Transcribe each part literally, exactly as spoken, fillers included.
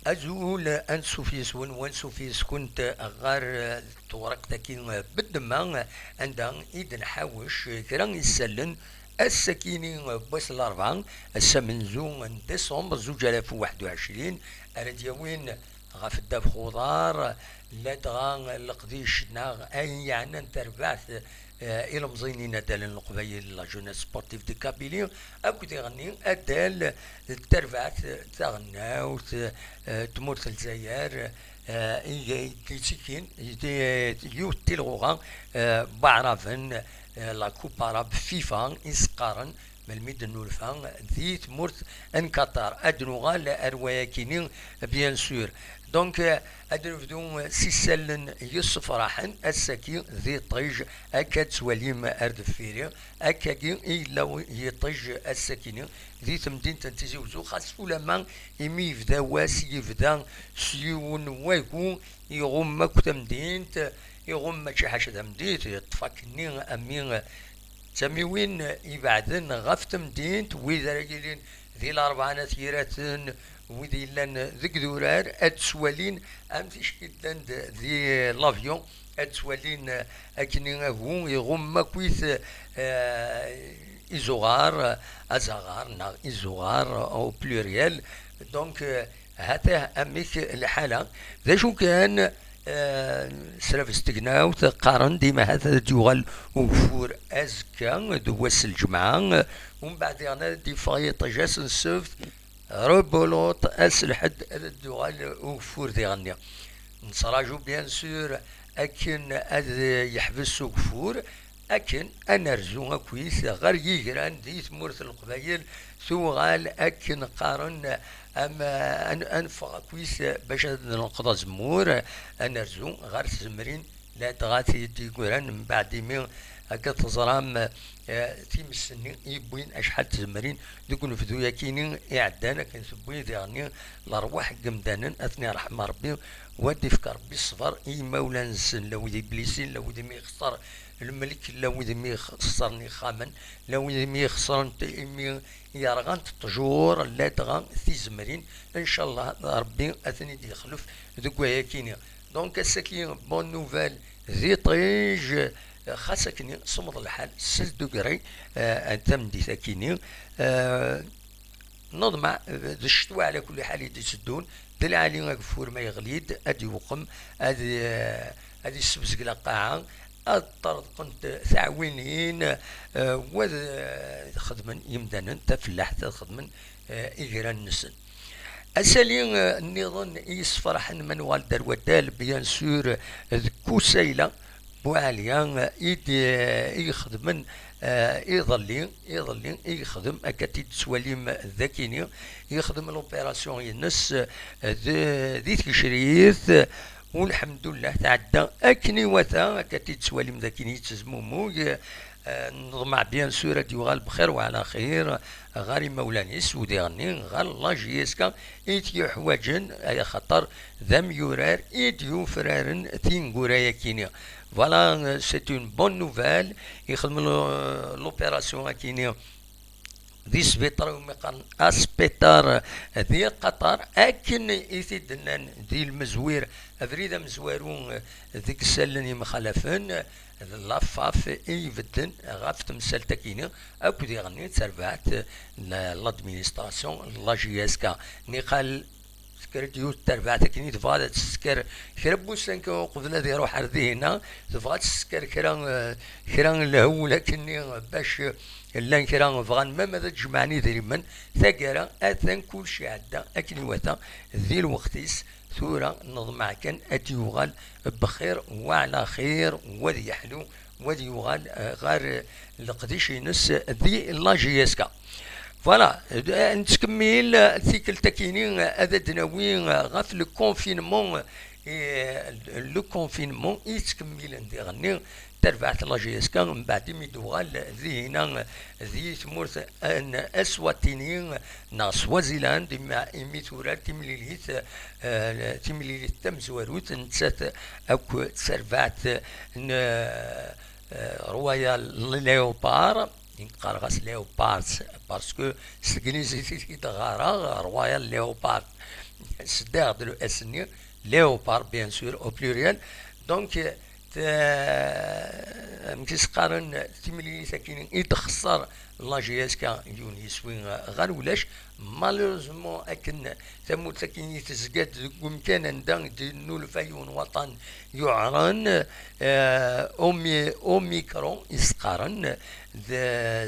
Azul, ansuf yes-wen, wansuf yes-kunt ɣer tewriqt-agi n ddemma, anda i d-nḥawec kra isallen ass-akini n wass n larebɛa, ass amenzu n décembre zuǧ alaf u waḥed u ɛecrin, ara d-yawin ɣef ddabex uḍar, ladɣa leqdic neɣ ayen yeɛnan tarbaɛt, eh, ilemẓiyen inaddalen n Leqbayel, la jeunesse sportive de Kabylie, akked iɣenni addal d tarbaɛt taɣelnawt, eh, tmurt n Lezzayer, eh, i, i d-ittikin, i d-, yiwet tilɣuɣa, eh, n waɛraben, eh, la Coupe arabe FIFA i s-qqaren, melmi d-nnulfa di tmurt n Qatar. Ad nuɣal ar wayakini, bien sûr. Donc, eh, ad nebdu s isallen yessefraḥen ass-agi di Ṭij, akka ad twalim ar deffir-i, akkagi i yella yiṭij ass-akini di temdint n Tizi Wezzu, xas ulamma imi yebda wass, yebda s yiwen wagu, iɣumm akk tamdint, iɣumm mačči ḥaca tamdint, yeṭṭef akkenni ami d tamiwin ibeɛden ɣef temdint, wid ara yilin di Larebɛa n At Yiraten, wid yellan deg idurar, ad ttwalin am ticki llan d-, di l'avion, ad ttwalin, eh, akkenni agu iɣumm akkit, eh, izuɣar, azaɣar neɣ izuɣar au pluriel. Donc, eh, hatah amek lḥala. D acu kan, eh, s rrabes tegnawt, qqaren dima hat ad d-yuɣal ugeffur azekka d wass n lǧemɛa, umbeɛd diɣen ad d-iffeɣ yiṭij ass n ssebt, rebelote ass n lḥedd ad d-yuɣal ugeffur diɣenni. Nettraǧu, bien sûr, akken ad yeḥbes ugeffur, akken ad nerzu akkit ɣer yigran di tmurt n Leqbayel, tuɣal akken qqaren am, an-, ad neffeɣ akkit bac ad nenqeḍ azemmur, ad nerzu ɣer tzemrin ladɣa tid d-yeggran mbeɛd imi akka teẓram, eh, times-nni yewwin acḥal tzemrin deg unebdu-yakini iɛeddan, akken tewwi diɣenni lerwaḥ n yemdanen, ad ten-iṛḥem Ṛebbi, u ad d-ifk Ṛebbi ṣṣber i yimawlan-nsen, la wid iblisin, la wid imi ixṣer lmelk, la wid imi xeṣren ixxamen, la wid imi xeṣren t-, imi yerɣant ṭṭjur, ladɣa tizemrin. Ncallah Ṛebbi ad ten-id-yexlef deg wayakini. Donc, ass-agi, bonne nouvelle di Ṭij, xas akkenni semmeḍ lḥal, seize degrés, eh, tameddit-akini. Eh, neḍmeɛ, eh, d ccetwa ɛla kulli ḥal i d-itteddun, d lɛali ageffur ma yeɣli-d, ad iweqem, ad, eh, ad issebzeg lqaɛa, ad ṭṭerḍqent taɛwinin, eh, u ad, eh, xedmen yimdanen tafellaḥt, ad xedmen, eh, igran-nsen. Asali, eh, nniḍen i yessefraḥen ma nuɣal-d ar waddal, bien sûr, d Kusayla Buɛaliya, eh, i d-, eh, i ixedmen, eh, iḍelli, iḍelli i yexdem, akka t-id-tettwalim dakini, yexdem l'opération-ines, eh, d-, di tgecrirt, u lḥemdullah tɛedda akken iwata, akka t-id-tettwalim dakini yettezmumug, eh, neḍmeɛ bien sûr ad d-yuɣal bxir wa ɛla xir ɣer imawlan-is, u diɣenni ɣer la J S K i t-yuḥwaǧen, ay axaṭer d amyurar i d-yufraren tineggura-yakini. Voilà, c'est une bonne nouvelle. Ixdem l-, l'opération-akini di sbiṭar umi qqaren asbiṭar di Qatar, akken i t-id-nnan di lmezwir, abrid amezwaru deg isallen yemxalafen, d la FAF i ibedden ɣef temsalt-akini, akked iɣenni d terbaɛt n l'administration n la J S K. Niqal tekker-d yiwet terbaɛt akken i tebɣa ad tesker kra n wussan kan uqbel ad iruḥ ar dihina, tebɣa ad tesker kra, eh, kra n lhewwel akkenni bac, eh, llan kra bɣan même ad d-jemɛen idrimen. Taggara atan kullec iɛedda akken iwata di lweqt-is. Tura neḍmeɛ kan ad d-yuɣal bxir wa ɛla xir, wa ad yeḥlu, wa ad yuɣal, eh, ɣer, eh, leqdic-ines di la J S K. Voilà, eh, nettkemmil, eh, tikkelt-akini, eh, ad d-nawi, eh, ɣef le confinement, eh, le confinement i yettkemmilen diɣenni tarbaɛt n la J S K, mbeɛd imi d-uɣal dihina, eh, di tmurt n Aswatini, neɣ Swaziland, imi, imi turar timlilit, eh, timlilit tamezwarut, nettat akk d terbaɛt n, eh, Royal Leopard, i qqareɣ-as Leopards, parce que s teglizit i t-id-ɣɣareɣ, Royal Leopard. Sdaɣ d le S-nni, Léopard, bien sûr, au pluriel. Donc, euh, amek i s-qqaren, timlilit akkin i d-xṣer la J S K yiwen yiswi, euh, ɣer ulac. Malheureusement, akken tamurt akkin i tezga-d deg umkan anda i d-yennulfa yiwen waṭṭan yuɛren, euh, Omi-, Omicron i s-qqaren, d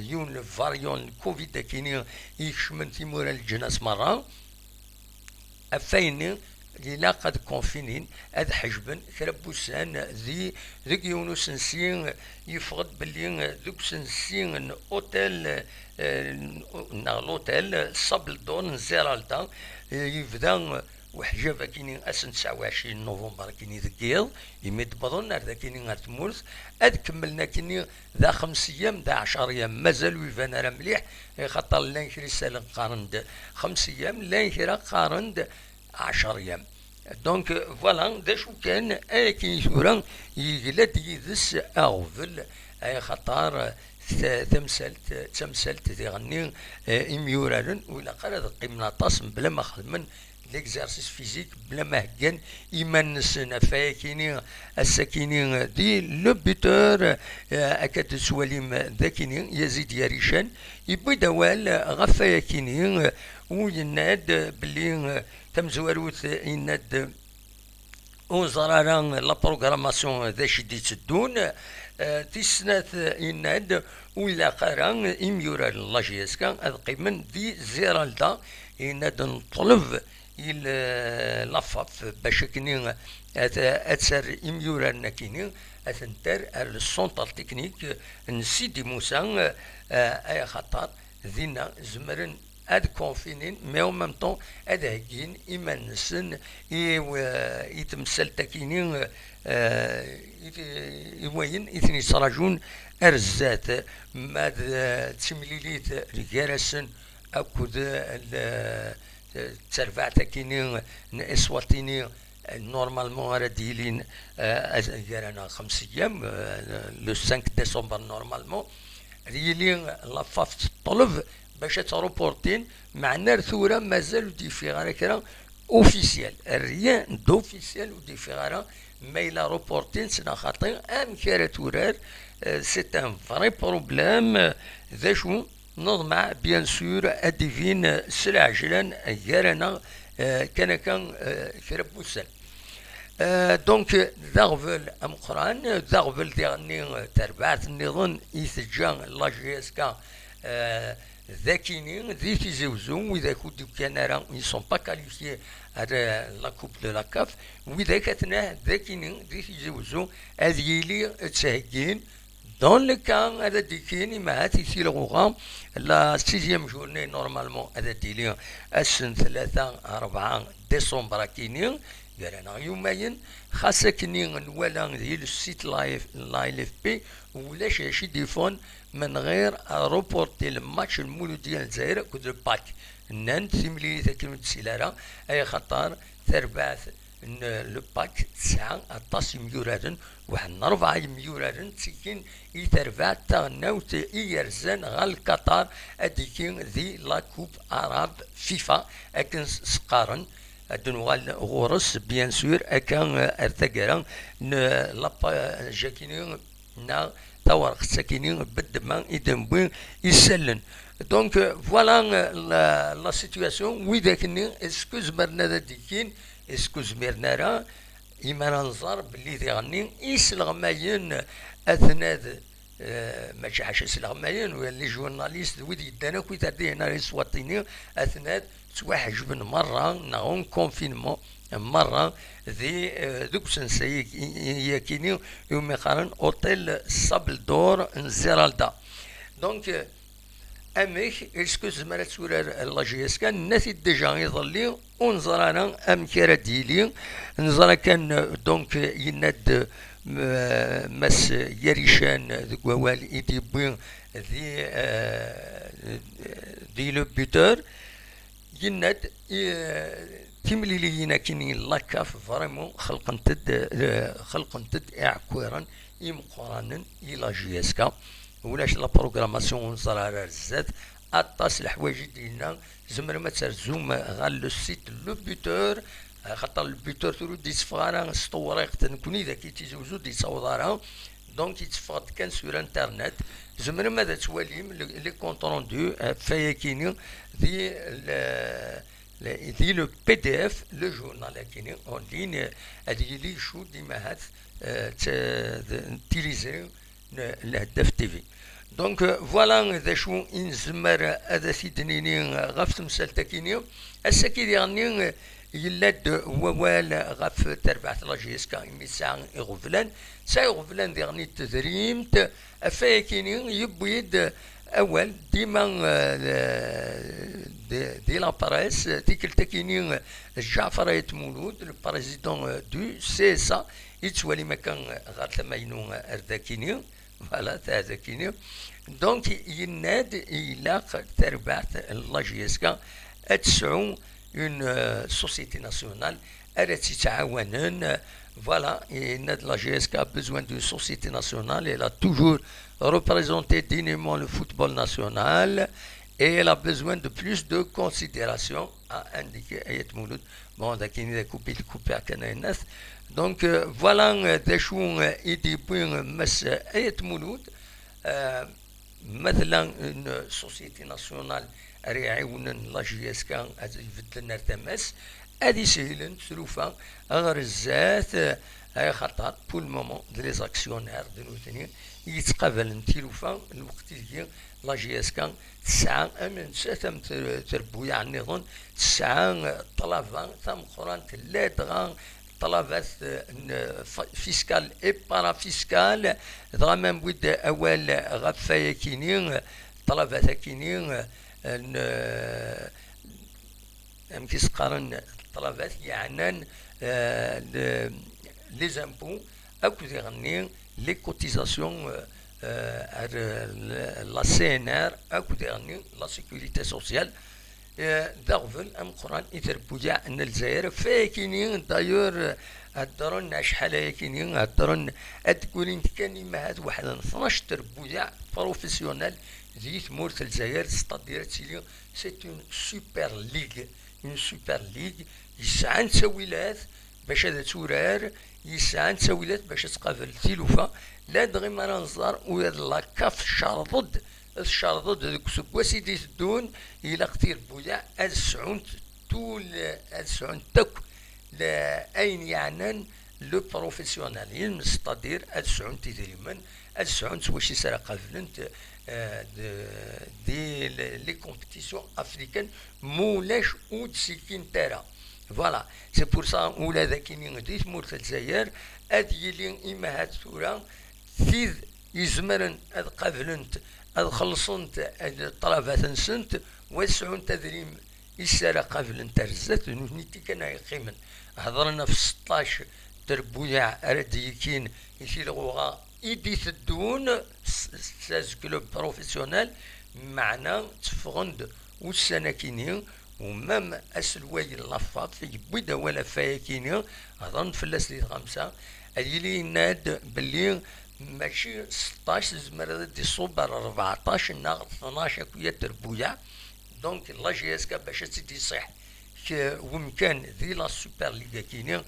yiwen le variant n covid akkin i ikecmen timura n leǧnas merra. Ɣef wayenni, ilaq ad konfinin, ad ḥejben kra n wussan di, deg yiwen usensi. Yeffeɣ-d belli deg usensi n otel, eh, neɣ l'otel Sable d'Or n Zeralda, eh, yebda uḥjab akkin ass n tesɛa u ɛecrin november akkin deg yiḍ, imi d-wwḍen ar dakkin ar tmurt, ad kemmlen akkin d axemsiyam, d aɛceryam, mazal ur iban ara mliḥ, axaṭer llan kra isalen qqaren-d xemsiyam, llan kra qqaren-d ɛceryam. Donc, voilà, d acu kan, akken tura yegla-d yid-s aɣbel, axaṭer ta-, tamsalt, d tamsalt diɣenni, eh, imyuraren, ur ilaq ara ad qqimen aṭas mebla ma xedmen l'exercice physique, bla ma heggan iman-nsen. Ɣef wayakini, ass-akini di Le Buteur, eh, akka d-tettwalim dakini, Yazid Yarican, yewwi-d awal ɣef wayakini, eh, u yenna-d belli, eh, tamezwarut, yenna-d ur ẓer ara la programmation d acu i d-itteddun. Eh, tis snat, yenna-d ur ilaq ara imyuraren n la J S K ad qqimen di Zeralda, yenna-d neṭleb il, la FAF bac akkenni ad, ad terr imyuraren akkenni, ad ten-terr ar le centre technique n Sidi Musa, eh, ay axaṭer dinna zemren ad konfinin, mais en même temps ad heggin iman-nsen i, i temsalt akkenni, eh, i, i wayen i ten-yettrajun ar zdat, ma d, eh, timlilit gar-asen akked l-, d tarbaɛt akkenni n Eswatini, eh, normalement ara d-yilin, eh, gar-aneɣ xemsiyam, eh, le cinq décembre normalement, ad yili la FAF teṭleb bac ad truportin, meɛna ar tura mazal ur d-yeffiɣ ara kra officiel, rien d'officiel ur d-yeffiɣ ara, ma yella ruportin s neɣ xaṭi, amek ara turar, eh, c'est un vrai problème, eh, d acu, neḍmeɛ, bien sûr, ad d-ibin s lɛejlan gar-aneɣ, eh, kan akka, eh, kra n wussan. Eh, donc, d aɣbel ameqqran, d aɣbel diɣenni, eh, tarbaɛt nniḍen i teǧǧa la J S K, eh, d akini, di Tizi Wezzu, widak ur d-yekkan ara, ils sont pas qualifiés ar, eh, la Coupe de la CAF, widak atnah d akini, di Tizi Wezzu, ad yili ttheggin, dans le cas ara d-ikkin, imahat i tilɣuɣa, la sixième journée, normalement, ad d-tili ass n tlata, rebɛa décembre akini, gar-aneɣ yumayen, xas akkenni nwala di le site live n la L F P, ulac acu i d-iffɣen من غير reporter le match n Muludya n Lezzayer akked le PAC. Nnan-d timlilit akken ur d-tsil ara, ay axaṭer tarbaɛt n le PAC tesɛa aṭas imyuraren, waḥed n rebɛa imyuraren ttekkin i terbaɛt taɣelnawt i yerzan ɣer Qatar, ad d-ikki di la Coupe Arabe FIFA, akken s-, s-qqaren. Ad d-nuɣal ɣur-s, bien sûr, akka, eh, ar taggara n la page-akini neɣ tawerqet-akini, beddem-a i d-newwi isallen. Donc, euh, voilà, euh, la, la situation. Widak-nni, est-ce que zemren ad d-ikkin? Est-ce que zmiren ara? Imi ara nẓer belli diɣenni isleɣmayen atnad, eh, mačči ḥaca isleɣmayen, les journalistes d wid yeddan akk i terdiyin ar Iswaṭini, atnad ttwaḥejben merra, neɣ en confinement merra, di, eh, deg usensa-yakini iwumi qqaren Hôtel Sable d'Or n Zeralda. Donc, eh, amek, est-ce que tezmer ad turar la J S K? Nenna-t-id déjà iḍelli, ur neẓra ara amek ara d-yili. Neẓra kan, donc, yenna-d, m-, Mass Yarican deg wawal i d-yewwi di, eh, di Le Buteur, yenna-d, eh, timliliyin-akini n la CAF vraiment xelqent-d, eh, xelqent-d iɛekkiren imeqqranen i la J S K. Ulac la programmation ur neẓra ara ar zdat, Aṭas leḥwayeǧ i d-yenna. Tzemrem ad terzum ɣer le site Le Buteur, axaṭer Le Buteur tura ur d-yetteffeɣ ara s tewriqt, nekkni dagi Tizi Wezzu ur d-yettaweḍ ara. Donc yetteffeɣ-d kan sur internet. Tzemrem ad twalim le, les comptes rendus ɣef wayakini di le, le, di le P D F, le journal akini en ligne, ad yili icudd imahat, eh, t-, d tiliẓri n Lheddaf T V. Donc, euh, voilà d acu i nezmer ad as-id-nini ɣef temsalt-akini. Ass-agi diɣenni, euh, yella-d wawal ɣef terbaɛt n la J S K imi tesɛa iɣeblan. Tesɛa iɣeblan diɣenni n tedrimt. Ɣef wayakini yewwi-d awal dima, euh, di, di la presse, tikkelt-akini, euh, Ǧaɛfar Ayt Mulud, le président, euh, du C S A, yettwalim akka ɣer tama-inu ar dakini, voilà, ta dakini. Donc, yenna-d ilaq terbaɛt n la J S K ad tesɛu une, euh, société nationale ara tt-yettɛawanen. Voilà, yenna-d la J S K a besoin d'une société nationale, elle a toujours représenté dignement le football national et elle a besoin de plus de considération, a indiqué Ayt Mulud. Bon, dakini d akupi d kupi kan ay nas. Donc, euh, voilà, euh, d acu, euh, i d-yewwi, euh, Mass Ayt Mulud. Euh, ma tella une société nationale ara iɛiwnen la J S K ad ibeddlen ar tama-s, ad ishilen tlufa ɣer zdat, euh, axaṭer pour le moment d les actionnaires d nutni i yettqabalen tilufa lweqt ideg la J S K tesɛa am nettat am t-, trebbuyaɛ nniḍen, tesɛa, euh, ṭṭlaba tameqqrant ladɣa ṭṭlabat, euh, n, f-, fiscal et parafiskal, dɣa ma newwi-d awal ɣef wayakini, ṭṭlabat akini, euh, n, euh, amek i s-qqaren, ṭṭlabat yeɛnan, euh, le, les impôts, akked iɣenni les cotisations, euh, euh, ar, euh, la C N R, akked iɣenni la sécurité sociale. Eh, d aɣbel ameqqran i trebbuyaɛ n Lezzayer. Ɣef wayakini, d'ailleurs, heddren acḥal ayakini, heddren ad d-ggrint kan imahat weḥd-n tnac trebbuyaɛ professionnel di tmurt n Lezzayer, c'est-à-dire ad tili c'est une super ligue, une super ligue yesɛan ttawilat bac ad turar, yesɛan ttawilat bac ad tqabel tilufa. Ladɣa mi ara nẓer ula d la CAF tcerḍ-d, tcerḍ-d deg useggas i d-iteddun, ilaq tirebbuyaɛ ad sɛunt tul, ad sɛunt akk la-, ayen yeɛnan le professionnalisme, c'est-à-dire ad sɛunt idrimen, ad sɛunt s wacu i s ara qablent, euh, de, di le, les compétitions africaines, ma ulac ur d-ssikint ara. Voilà, c'est pour ça, ula d akini di tmurt n Lezzayer, ad yili imahat tura tid izemren ad qablent, ad xellṣent ṭṭlabat-nsent, u ad sɛunt adrim i s ara qablent ar zdat, d nutni kan ay yeqqimen. Hedren ɣef seṭṭac trebbuyaɛ ara d-yekkin i tilɣuɣa i d-iteddun s, s, s club professionnel, meɛna tteffɣen-d ussan akini, u même aselway n la FAF yewwi-d awal ɣef wayakini, hedren fell-as di tɣamsa, ad yili yenna-d belli mačči seṭṭac, tezmer ad d-iṣubb ar rbeɛṭac neɣ tnac akya trebbuyaɛ. Donc, la J S K bac ad tt-id-iṣiḥ k-, wemkan di la Super League akini,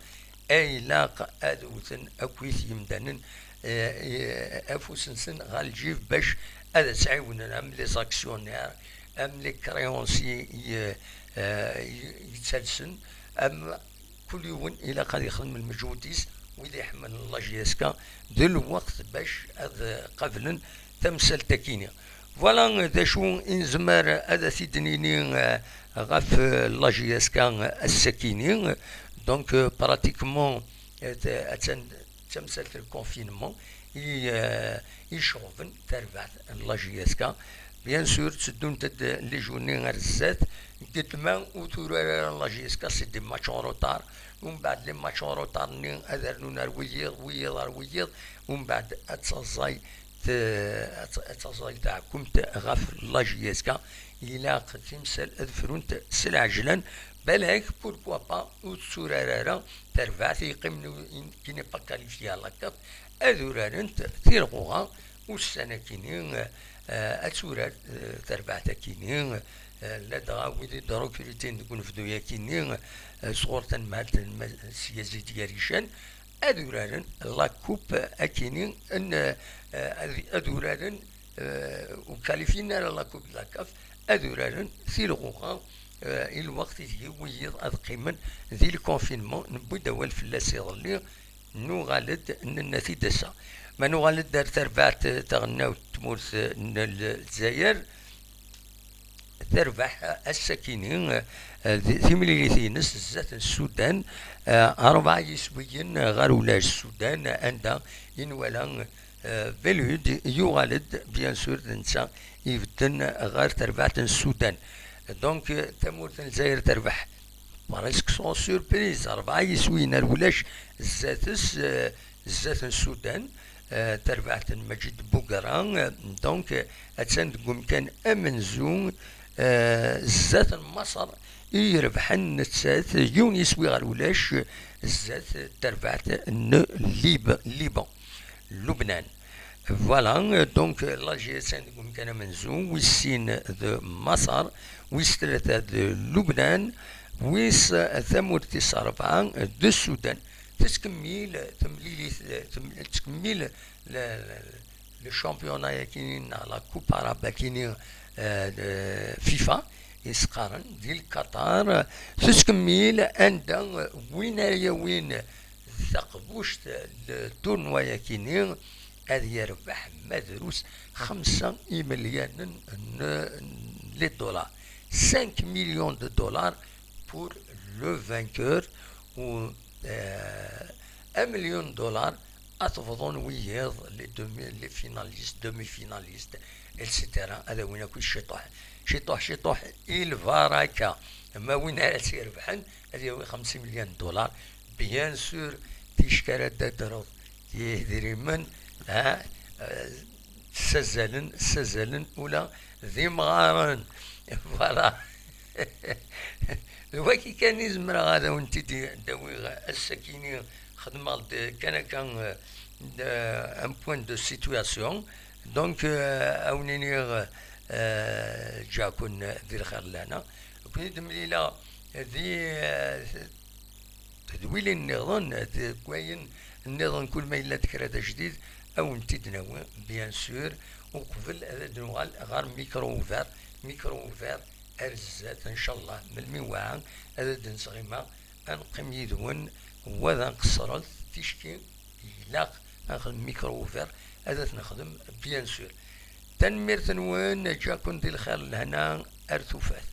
ay ilaq ad wten akkit yimdanen, eh, eh, afus-nsen ɣer lǧib bac ad tt-ɛiwnen, am les actionnaires, am les créanciers i, eh, i, yettalsen, am kul yiwen ilaq ad yexdem lmeǧhud-is, wid iḥemmlen la J S K d lweqt bac ad qablen tamsalt-akini. Voilà d acu i nezmer ad as-id-nini, eh, ɣef, eh, la J S K ass-akini. Donc, eh, pratiquement, eh, t-, attan d tamsalt n confinement i, eh, iceɣben tarbaɛt n la J S K. Bien sûr, tteddunt-d les journées ar zdat, deg ma ur turar ara la J S K, c'est des matchs en retard. Umbeɛd les matchs en retard-nni ad rnun ar wiyiḍ, wiyiḍ ar wiyiḍ, umbeɛd ad taẓay t-, ad t-, ad taẓay teɛkumt ɣef la J S K. Ilaq timsal ad frunt s lɛejlan, balak, pourquoi pas, ur tetturar ara terbaɛt i yeqqimen, qui n'est pas qualifié à la CAF, ad urarent tirɣuɣa ussan akini, eh, ad turar, eh, terbaɛt akini, eh, ladɣa wid i d-rekrutin deg unebdu akini, eh, sɣur tanmalt n Ma-, s Yazid Yarican, ad uraren la coupe akini, n, eh, ad, ad uraren, eh, ur kalifin ara la coupe de la CAF, ad uraren tilɣuɣa, eh, i lweqt ideg wiyiḍ ad qqimen di le confinement, newwi-d awal fell-as iḍelli, nuɣal-d, nenna-t-id ass-a. Ma nuɣal-d ar terbaɛt taɣelnawt n tmurt n Lezzayer, terbeḥ ass-akini, eh, di-, timlilit-ines zdat n Sudan, eh, rebɛa yiswiyen ɣer ulac. Sudan, anda i nwala, eh, Belhud, yuɣal-d, bien sûr, d netta ibedden ɣer terbaɛt n Sudan. Donc, eh, tamurt n Lezzayer terbeḥ presque sans surprise, rebɛa yiswiyen ar ulac zdat-s, eh, zdat n Sudan, eh, tarbaɛt n Majid Bougra, eh, donc, eh, attan deg umkan amenzu, eh, zdat n Maṣer i irebḥen nettat yiwen yiswi ɣer ulac, eh, zdat tarbaɛt n Lib-, Liban, Lubnan. Voilà, euh, donc, euh, l'Algérie attan deg umkan amenzu, wis sin d Maṣer, wis tlata d Lubnan, wis, euh, tamurt tis rebɛa d Sudan. Tettkemmil temlilit, tem-, tettkemmil le, le, le championnat akini, neɣ la coupe arabe akini, euh, de FIFA, i s-qqaren, di Lqaṭar. Tettkemmil anda, euh, win ara yawin taqbuct n tournoi-akini ad yerbeḥ ma drus xemsa imelyanen n les dollars, cinq millions de dollars pour le vainqueur, u, euh, un million de dollars ad t-bḍun wiyiḍ, les demi, les finalistes, demi-finalistes, et cetera. Ad awin akk ciṭuḥ, ciṭuḥ, ciṭuḥ, i lbaraka. Ma win ara tt-irebḥen, ad yawi xemsa imelyan n dollar. Bien sûr, ticki ara d-tadreḍ idrimen, ha, eh, ssazalen, ssazalen ula d imɣaren. Voilà. D wagi kan i zemreɣ ad awen-t-id-awiɣ ass-akini, xedmeɣ-d kan akka, eh, de, un point de situation. Donc, eh, ad wen-iniɣ, eh, ǧǧiɣ-ken di lxir d lehna. Ad ken-id-mlileɣ di, eh, tedwilin nniḍen, deg wayen nniḍen, kul ma yella-d kra d ajdid, ad wen-t-id-nawi, bien sûr, uqbel ad d-nuɣal ɣer Micro Ouvert. Micro Ouvert ar zdat, ncallah, melmi wɛa ad d-nesɣima, ad neqqim yid-wen, wa d anqesret, ticki ilaq ad nexdem Micro Ouvert, ad t-nexdem, bien sûr. Tanemmirt-nwen, ǧǧiɣ-ken di lxir, lehna, ar tufat.